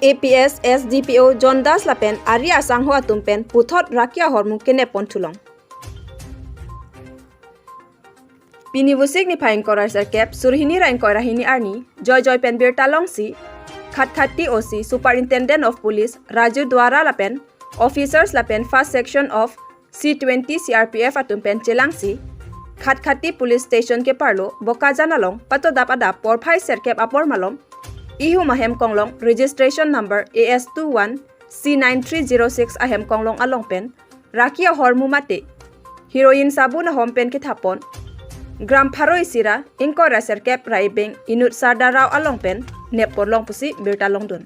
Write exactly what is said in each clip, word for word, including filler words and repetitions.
A P S, S D P O John Das lapen ari asangho atum pen puthot raki ahormu kenep pon thulong. Pini Vosik niphai ingkoi ra serkep, suri hini ra ingkoi ra hini arni, joijoi pen birta longsi, Khatkhati O C, Superintendent of Police Raju Duara lapen officers lapen first section of C twenty C R P F atum pen chelangsi, Khatkhati Police Station keparlo Bokajan along patodap adap porphai serkep apor malom, ihum ahem konglong registration number A S two one C nine three zero six ahem konglong along pen raki ahormu mate heroin sabun ahom pen kethap pon, gram pharo isi ra ingkoi ra serkep ra ibeng inut Sardar Rao along pen nep pon long pusi birta longdun.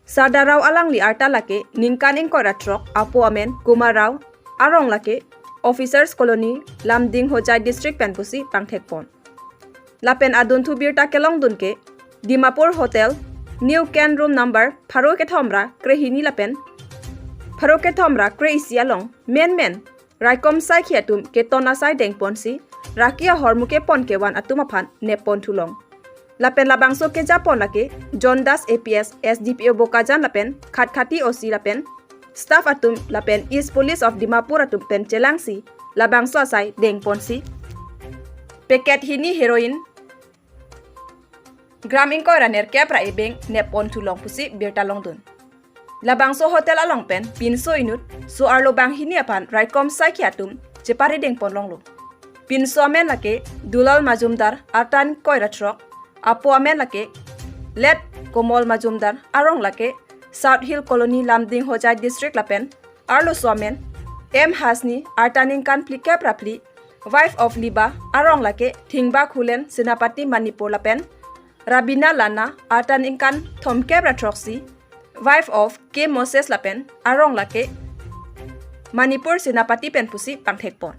Sardar Rao alangli arta lake ningkan ingkoi ra throk, apo amen Kumar Rao, arong lake Officers Colony, Lumding, Hojai District pen pusi pangthek pon. Lapen adunthu birta kelongdun ke Dimapur Hotel, New Ken, room number pharo kethom ra krehini lapen pharo kethom ra kre-isi along menmen raikom saikhi atum keton asai deng ponsi raki ahormu kepon kevan atum aphan nep pon thulong. Lapen labangso keja pon lake John Das A P S, S D P O Bokajan lapen Khatkhati O C lapen staff atum lapen East Police of Dimapur atum pen chelangsi labangso asai deng ponsi packet hini heroin gram ingkoi ra nerkep ra ibeng nep pon thulong pusi birta longdun. Labangso hotel along pen pinso inut so-arlo banghini aphan raikom saikhi atum chepari deng pon longlo. Pinso amen lake Dulal Majumdar, arta ingkoi ra throk, apo amen lake Let Komol Majumdar, arong lake South Hill Colony, Lumding, Hojai District lapen arloso amen M Hasni, arta ningkan phlikep ra phli, wife of Liba, arong lake Thingbak Hulen, Senapati, Manipur lapen Rabina Lana, arta ningkan thomkep ra throksi, wife of K Moses lapen arong lake Manipur, Senapati pen pusi pangthek pon.